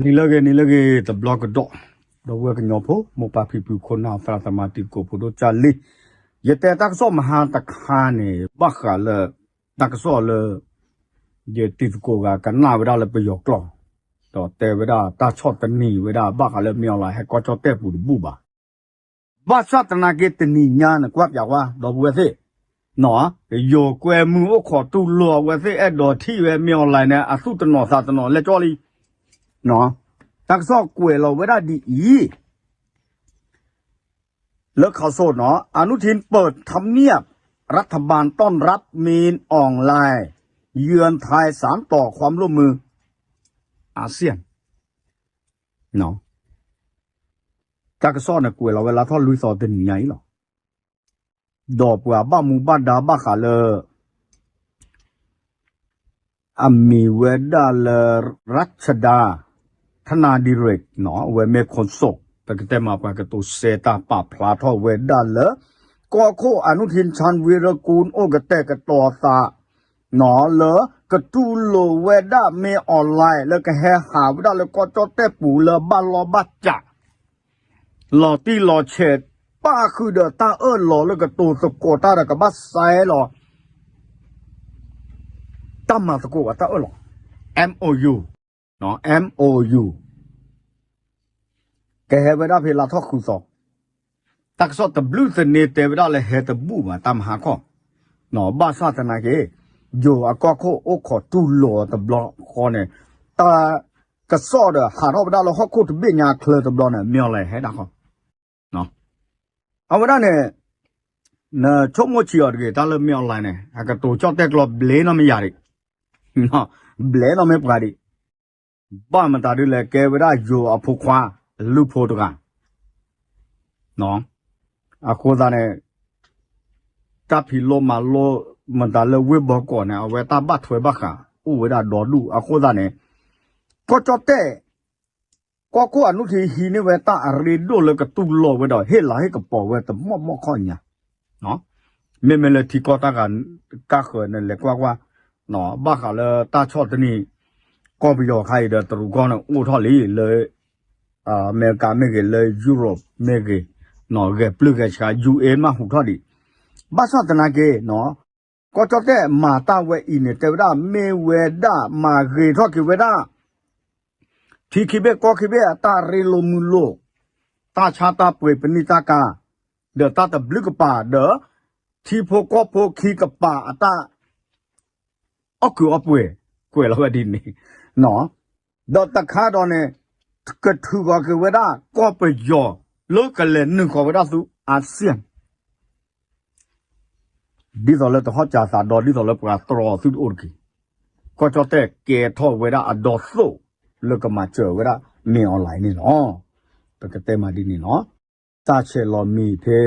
နံၤလၢအဂ့ၤ နံၤလၢအဂ့ၤ တဘျီကဒီး, ဒီပုၢ်ဝဲၢ်ကညီဖိ မိၢ်ပၢ်ဖံဖု ခိၣ်နၢ်သရၣ်သမါ တံၤသကိးဖိဒိၣ်ကၢ်လံ, ယတဲတၢ်ကစီၣ်မဟါတခါန့ၣ် ဘၣ်ဃးလၢ တၢ်ကစီၣ်လၢ ယတံၤသကိးဂၤကနၣ်ဝဲဒၣ်လၢပယီၤကျိာ်, ဒီးတဲဝဲဒၣ်တၢ်ဆီၣ်သနံးဝဲဒၣ် ဘၣ်ဃးလၢမ့ၢ်အီၤလၢဟဲကီၢ်ကၠီၣ်တဲၣ်ပူၤတဘူၣ်ဘၣ်. ဘၣ်ဆၣ်သနာ်က့တနံၤညါန့ၣ် ကွၢ်ပၠးကွၢ် ဒီပုၢ်ဝဲၢ်သ့ၣ်, ယိၤကွဲမုၢ်အိၣ်ခိးတူၢ်လိာ်အဝဲသ့ၣ်အဲၣ်ဒိးထံၣ်ဝဲမ့ၢ်အီၤလၢန့ၣ် အသူၣ်တနီၤသးတနီၤလဲၣ်ကၠီလံ. တၢ်ကစီၣ်ကွဲးလီၤဝဲဒၣ်ဒ်အံၤ လၢခီစိနီၤ อนุทินเปิดทำเนียบ รัฐบาลต้อนรับ มินอองไลน์ เยือนไทย สานต่อความร่วมมือ อาเซียน တၢ်ကစီၣ်န့ၣ် ကွဲးလီၤဝဲလၢထီၣ်လွံၢ်သီတနံၤညါအံၤလီၤ. ဒီးပှၤဘၣ်မူဘၣ်ဒါဘၣ်ဃးလၢ အမံၤဝဲဒၣ်လၢ ရၢ်ၡဒါ ထနၣ်ဒံရ့း အဝဲမ့ၢ်ခိၣ်စိး ပကတဲမး ပှၤကတိၤစဲတၢ်ပာ်ဖျါထီၣ်ဝဲဒၣ်လၢ ကီၢ်ခိၣ် อนุทิน ชาญวีรกูล အိၣ်ကတဲာ်ကတီၤသး လၢကတူၢ်လိာ်ဝဲဒၣ် မ့ၢ်အီၤလၢ လၢကဟဲဟးဝဲဒၣ်လၢကီၢ်ကၠီၣ်တဲၣ်ပူၤလၢဘၣ်လီၢ်ဘၣ်စး လီၤတံၢ်လီၤဆဲး ပၣ်ဃုာ်ဒီးတၢ်အၢၣ်လီၤလၢကတိၤသကိးတၢ်ဒီးကဘၣ်စဲလီၤ တၢ်မၤသကိးအတၢ်အၢၣ်လီၤ MOU, MOU ကဟဲဝဲဒၣ်ဖဲလါထီၣ်ဃုသီ, တၢ်ကစီၣ်တဘျုးသန့တဲဝဲဒၣ်လၢဟဲတဘူၣ်ဘၣ် တၢ်မဟါခီ, ဘၣ်ဆၣ်သနာ်က့ ယိၤအကီၢ်ခိၣ်အိၣ်ခိးတူၢ်လိာ်တဘျီဃီန့ၣ်, တၢ်ကစီၣ်ဒီးဟးထီၣ်ဝဲဒၣ်လၢဟီၣ်ခိၣ်တဘ့ၣ်ညါချၢတဘျီန့ၣ် မ့ၢ်အီၤလဲၣ်ဟဲဒၣ်ဃီ အဝဲဒၣ်န့ၣ် နဆိကမိၣ်ဆံးအီၤတဂ့ၤ တၢ်လၢမ့ၢ်အီၤလဲၣ်န့ၣ် အကတိၤကၠီၣ်တဲၣ်ကျိာ်ဘျဲးနီၢ်မ့ၢ်ယၤဒံး, ဘျဲးနီၢ်မ့ၢ်ပှၤဒံး, ဘၣ်မတၤဒ်လဲၣ် ကဲဝဲဒၣ်ယိၤအဖိခွါ လုၢ်ဖိတဂၤ, အဃိသတးန့ၣ် တၢ်ဖံးလိမၤလိမတၤလၢဝ့ၢ်ဘီကီးန့ၣ် အဝဲတၢ်ဘၣ်ထွဲဘၣ်ဃးအိၣ်ဝဲဒၣ်ဒီဒူၣ် အဃိသတးန့ၣ် ကီၢ်ကၠီၣ်တဲၣ် ကီၢ်ခိၣ်အနုထံးဟံးန့ၢ်ဝဲတၢ်အရ့ဒိၣ်လၢကတူၢ်လိာ်ဝဲဒီး ဟ့ၣ်လၤဟ့ၣ်ကပီၤဝဲတမီၢ်မီၢ်ခီညါ, မ့မ့ၢ်လၢထံကီၢ်တၢ်ဂၤကၢ်ဃၢၤန့ၣ် လဲၤကွၢ်ကွၢ်, ဘၣ်ဃးလၢတၢ်ဆီၣ်သနံး ကီၢ်ပယီၤခါအံၤဒီးတရူးကီၢ်န့ၣ် အိၣ်ထီၣ်လံလၢ အမဲရကၤမ့ၢ်ဂ့ၤ လၢယူရိးမ့ၢ်ဂ့ၤ, ဂဲၤပျုၢ်ဂဲၤဆှး ယူၢ်အ့မ့ၢ်ဟူးထီၣ်ဒံး, ဘၣ်ဆၣ်သနာ်က့ ကီၢ်ကၠီၣ်တဲၣ်မၤတၢ်ဝဲအံၤန့ၣ် တဲဝဲဒၣ်မ့ၢ်ဝဲဒၣ်မၤဂ့ၤထီၣ်က့ၤဝဲဒၣ် ထံခံဘ့ၣ်ကီၢ်ခံဘ့ၣ်အတၢ်ရ့လိာ်မုာ်လိာ်, တၢ်ဆါတၢ်ပှ့ၤပနံာ်တၢ်ကၤ, ဒီးတၢ်တဘျုးကပၤဒီး ထံဖိကီၢ်ဖိခံကပၤအတၢ် အီၣ်ကုးအီပှဲၤ, ကွဲးလီၤဝဲဒ်န့ၣ်, ဒီးတခါဒီးန့ၣ် ကထုးဃီၤက့ၤဝဲဒၣ်ကီၢ်ပယီၤ လၢကလဲၤနုာ်ဃီၤဝဲဒၣ်ဆူ อาเซียน ဒ်သိးလၢတဟီၣ်ကၠၤသးဒီး ဒ်သိးလၢပှၤတြီအီၤသုတအိၣ်တက့ၢ်. ကီၢ်ကၠီၣ်တဲၣ်ကဲထီၣ်ဝဲဒၣ်အဒီသိၣ် လၢကမၤစၢၤဝဲဒၣ် မ့ၢ်အီၤလဲၣ်န့ၣ်လီၤ. ပကတဲမးဒ်န့ၣ်လီၤ. တၢ်ဆဲးလီၤမံၤဖဲ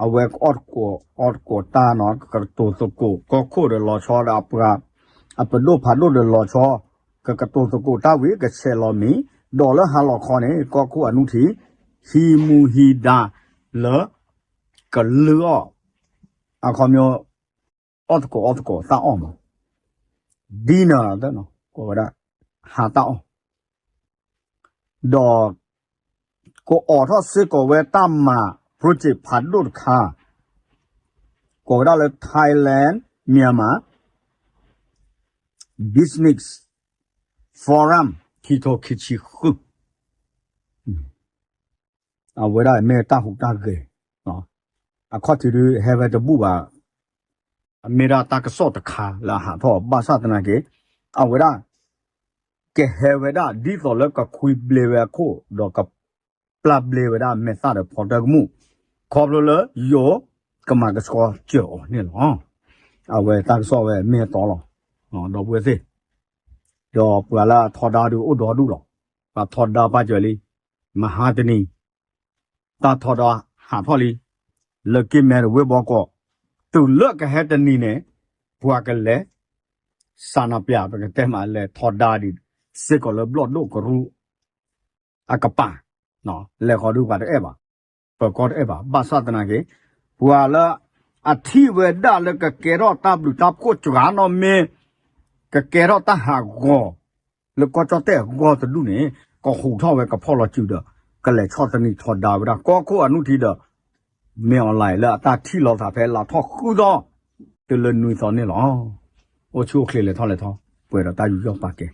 အဝဲအီၣ်တကိးအီၣ်တကိးတၢ်နီၤ ကကတိၤသကိးကီၢ်ခိၣ်ဒီးလီၤဆီဒီးအပှၤ အပဒိၣ်ဖးဒိၣ်ဒီးလီၤဆီ ကကတိၤသကိးတၢ်ဝံၤ ကဆဲးလီၤမံၤ ဒီးလၢဟါလီၤခီန့ၣ် ကီၢ်ခိၣ်အနုထံး ဟံးမူဟံးဒါ လၢ ကလုၢ်အီၣ် အခီပညီ အီၣ်သကိးအီၣ်သကိးတၢ်အီၣ်မး dinner ကိးဝဲဒၣ် ဟါတၢ်အီၣ် ဒီး ကအိးထီၣ်စ့ၢ်ကီးဝဲတၢ်မၤ project ဖးဒိၣ်တခါ ကိးဝဲဒၣ်လၢ Thailand Myanmar Business Forum ခံထိခံဆံဃု အဝဲဒၣ်မ့ၢ်တၢ်ဟူးတၢ်ဂဲၤ အခီၣ်ထံးဒုးဟဲဝဲတဘူၣ်ဘၣ် အမ့ၢ်ဒၣ်တၢ်ကစီၣ်တခါလၢအဟးထီၣ် ဘၣ်ဆၣ်သနာ်က့ အဝဲဒၣ် ကဟဲဝဲဒၣ်ဒ်သိးလၢကခွံဘျ့ဝဲအခိၣ် ဒီးကပျၢ်ဘျ့ဝဲဒၣ်မဲာ်သၣ်ဒီးဖီတၢၢ်ကမူၣ် ခီဖျိလၢယိၤကမၤကဆှီစၢၤအီၤန့ၣ်လီၤ. အဝဲတၢ်ကစီၣ်ဝဲမ့ၢ်အတီလီၤ. ဒီပုၢ်ဝဲၢ်သ့ၣ် ဒီးပှၤလၢအထီဒါဒုးအိၣ်ဒီဒူၣ်လီၤ. ပှၤထီဒါပာ်စၢၤလံ မဟါတနံၤ တၢ်ထီဒါဟးထီၣ်လံ လၢက့မဲဒီးဝ့ၢ်ဘီကီး တုၤလၢကဟဲတနံၤန့ၣ် ပှၤကလဲၤ စးနပျး ပကတဲမး လဲၤထီဒါဒံး စ့ၢ်ကီးလၢဘျီၣ်ဒိၣ်ကရူၢ် အကပၤ လဲၤဃီဒုးပှၤတအဲၣ်ဘၣ် ပၢၤကီၢ်တအဲၣ်ဘၣ် ဘၣ်ဆၣ်သနာ်က့ ပှၤလၢအထံၣ်ဝဲဒၣ်လၢကကဲထီၣ်တၢ်ဘျုးတၢ်ဖှိၣ်စှၤနီၣ်မ့ၢ် ကကဲထီၣ်တၢ်ဟးဂီၤ လၢကီၢ်ကၠီၣ်တဲၣ်အဂီၢ်တဒူၣ်န့ၣ် ကဟူးထီၣ်ဝဲကဖီၣ်လီၤစုဒီး ကလဲၤဆီၣ်သနံးထီဒါဝဲဒၣ် ကီၢ်ခိၣ်အနုၢ်ထံဒီး မ့ၢ်အီၣ်လဲၣ်လၢအတၢ်ထံၣ်လိာ်သးဖဲလါထီၣ်ဃုသီ တုၤလၢနွံသီန့ၣ်လီၤ. အိၣ်ဆူၣ်အိၣ်ချ့လဲၤထီၣ်လဲၤထီ ပှဲၤဒီးတၢ်ယူးယီၣ်ပာ်ကဲ